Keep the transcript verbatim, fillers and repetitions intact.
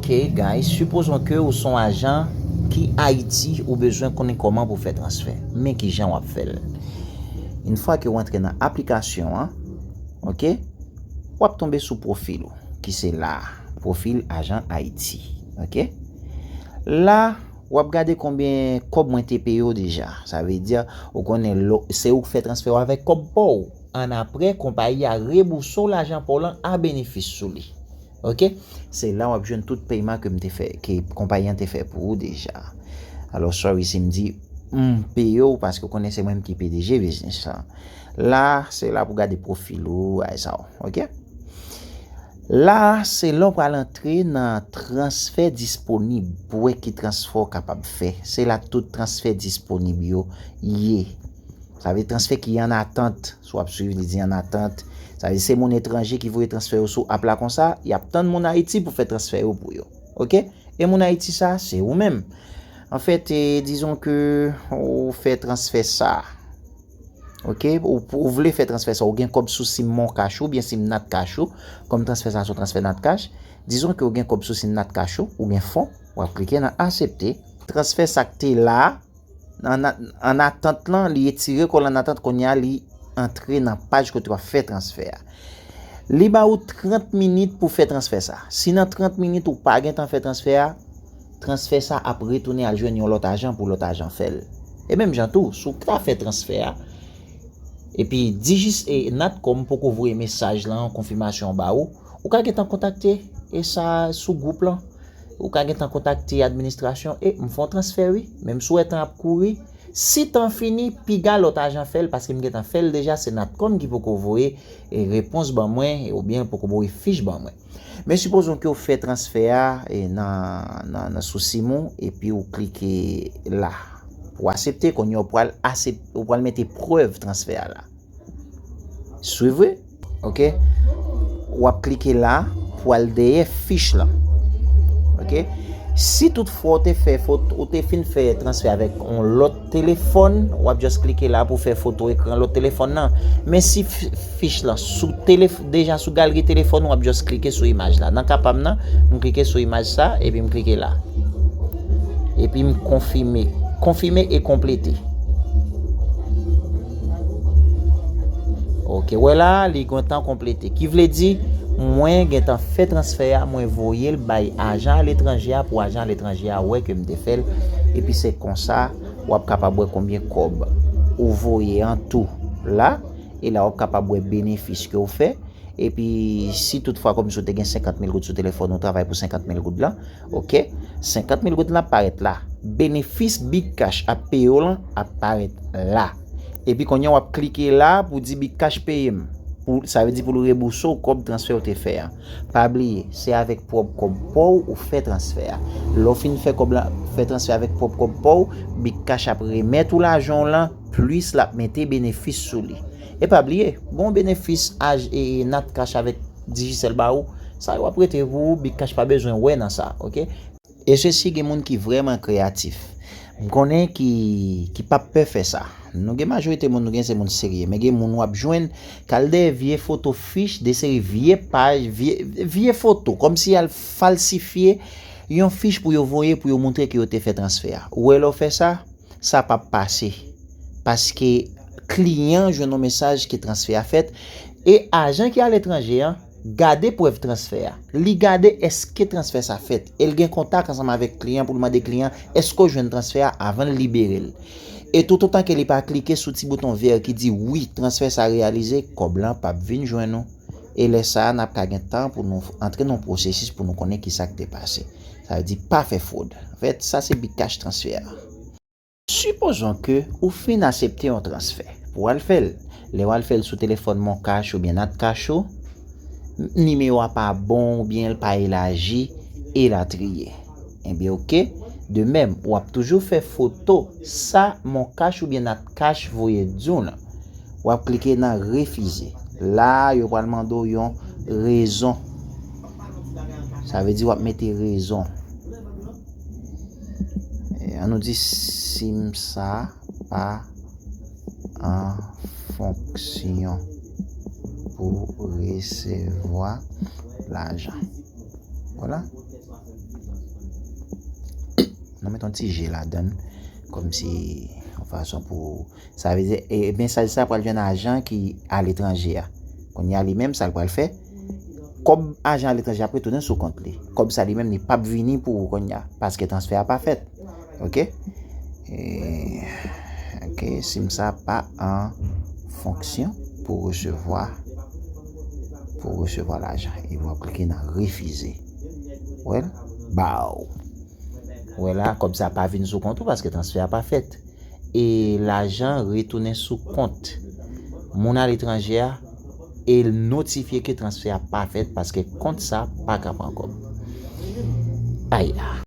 Ok, guys, sipozon ke ou se yon ajan ki Ayiti, ou bezwen konnen kòman pou fè transfè. Men kijan w ap fè l. Yon fwa ke w antre nan aplikasyon an, ok, w ap tonbe sou pwofil ou, ki se la, pwofil ajan Ayiti. Ok? La, w ap gade konbyen kòb mwen te peye w deja. Sa vle di, ou konnen lò, se ou k fè transfè w avèk kòb pa w. Annapre, konpayi a rebouse w lajan pa w lan a benefis sou li. Ok? Se la w ap jwenn tout peyman ke m te fè, ke konpayi an te fè pou ou deja. Alò, sorry si m di m peye w, paske w konnen se mwen menm ki P D G biznis lan. La, se la pou gade pwofil ou, ay sa w. Ok? La, se la w pral antre nan transfè disponib, pou wè ki transfè w kapab fè. Se la tout transfè disponib yo ye. Sa vle transfè ki an atant. Si w ap swiv, li di an atant. Sa vle se moun etranje ki voye transfè yo sou app la konsa, y ap tann moun Ayiti pou fè transfè yo pou yo. Ok? E moun Ayiti sa, se ou menm. Anfèt, e, dizon ke ou fè transfè sa. Ok? Ou, ou vle fè transfè sa. Ou gen kòb sou sim Mon Cash ou, oubyen sim Nat Cash ou. Kòm transfè sa se yon transfè Nat Cash. Dizon ke ou gen kòb sou sim Nat Cash ou, ou gen fon. W ap klike nan aksepte. Transfè sa k te la, an, an, an atant lan, li etire kò l an atant, kounye a li antre nan paj kote w ap fè transfè a. Li ba ou trant minit pou fè transfè sa. Si nan trant minit ou pa gentan fè transfè a, transfè sa ap retounen al jwenn yon lòt ajan pou lòt ajan fè l. E menm jan tou, si w ta fè transfè a, epi Digis e Natcom poko voye mesaj lan, konfimasyon ba ou, ou ka gentan kontakte e sa sou gwoup lan. Ou ka gentan kontakte administrasyon e m fè yon transfè wi. Menm si w wè tan ap kouri, si tan fini, piga lòt ajan fè l, paske m gentan fè l deja, se Natcom ki poko voye, e, repons ban mwen, e, oubyen l poko voye fich ban mwen. Men sipozon ke w fè transfè a, e, nan, nan, nan sou sim ou, epi w klike la. Pou w aksepte, kounye a w pral aksep-, w pral mete prèv transfè a la. Swiv wi. Ok? W ap klike la pou al dèyè fich lan. Ok? Si toutfwa w te fè foto, ou te fin fè transfè avèk yon lòt telefòn, w ap just klike la pou fè foto ekran lòt telefòn nan. Men si f-, fich lan sou telef-, deja sou galri telefòn, w ap just klike sou imaj la. Nan ka pa m nan, m klike sou imaj sa, epi m klike la. Epi m konfime. Konfime e konplete. Ok, wè la, li gentan konplete. Ki vle di, mwen gentan fè transfè a, mwen voye l bay ajan aletranje a pou ajan aletranje a wè ke m te fè l. Epi se konsa, w ap kapab wè konbyen kòb ou voye an tou la. E la, w ap kapab wè benefis ke w fè. Epi, si toutfwa, kòmsi w te gen senkant mil goud sou telefòn, ou travay pou senkant mil goud lan, ok, senkant mil goud lan ap parèt la. Benefis Big Cash ap peye w lan ap parèt la. Epi kounye a w ap klike la pou di Big Cash peye m. Pou, sa vle di pou l rebouse w kòb transfè w te fè a. Pa bliye, se avèk pwòp kòb pa w ou fè transfè a. Lè w fin fè kòb la, fè transfè avèk pwòp kòb pa w, Big Cash ap remèt ou lajan w lan, plis l ap mete benefis sou li. E pa bliye, gen yon benefis aj e Nat Cash avèk Digicel ba ou, sa yo ap rete pou ou, Big Cash pa bezwen wè nan sa, ok? E sesi gen moun ki vrèman kreyatif. M konnen ki, ki p ap pè fè sa. Nou gen majorite moun nou gen se moun serye, men gen moun w ap jwenn k al dèyè vye foto fich, de seri vye paj, vye, vye foto, kòmsi y al falsifye yon fich pou yo voye pou yo montre ke yo te fè transfè a. Ou wè lè w fè sa, sa p ap pase. Paske kliyan jwenn yon mesaj ke transfè a fèt e ajan ki aletranje an gade prèv transfè a. Li gade èske transfè sa fèt e l gen kontak ansanm avèk kliyan pou l mande kliyan èske w jwenn transfè a avan l libere l. E toutotan ke li pa klike sou ti bouton vè ki di wi, transfè sa reyalize, kòb lan p ap vin jwenn ou. E lè sa a, n ap ka gen tan pou nou antre nan yon pwosesis pou nou konnen kisa k te pase. Sa vle di pa fè fwod. Anfèt, sa se Big Cash transfè a. Sipozon ke ou fin aksepte yon transfè. Pou w al fè l, lè w al fè l sou telefòn Mon Cash oubyen Nat Cash ou, nimewo a pa bon oubyen l pa elaji, elatriye. Ebyen, ok. De menm, w ap toujou fè foto sa Mon Cash oubyen Nat Cash voye di w lan. W ap klike nan refize. La, yo pral mande w yon rezon. Sa vle di w ap mete rezon. E, ann nou di sim sa pa an fonksyon pou resevwa lajan. Vwala. Nou met yon ti je ladan l, kòmsi yon fason pou, sa vle di, e mesaj sa pral jwenn ajan ki aletranje a. Kounye a li menm, sa l pral fè, kòb ajan aletranje ap retounen sou kont li. Kòb sa li menm, li p ap vini pou ou kounye a, paske transfè a pa fèt. Ok? E, ok, sim sa pa an fonksyon pou resevwa, pou resevwa lajan. E w ap klike nan refize. Well, baw. Wè la, kòb sa pa vin sou kont ou paske transfè a pa fèt. E lajan retounen sou kont moun aletranje a, e l notifye ke transfè a pa fèt paske kont sa pa ka pran kòb. Ay la.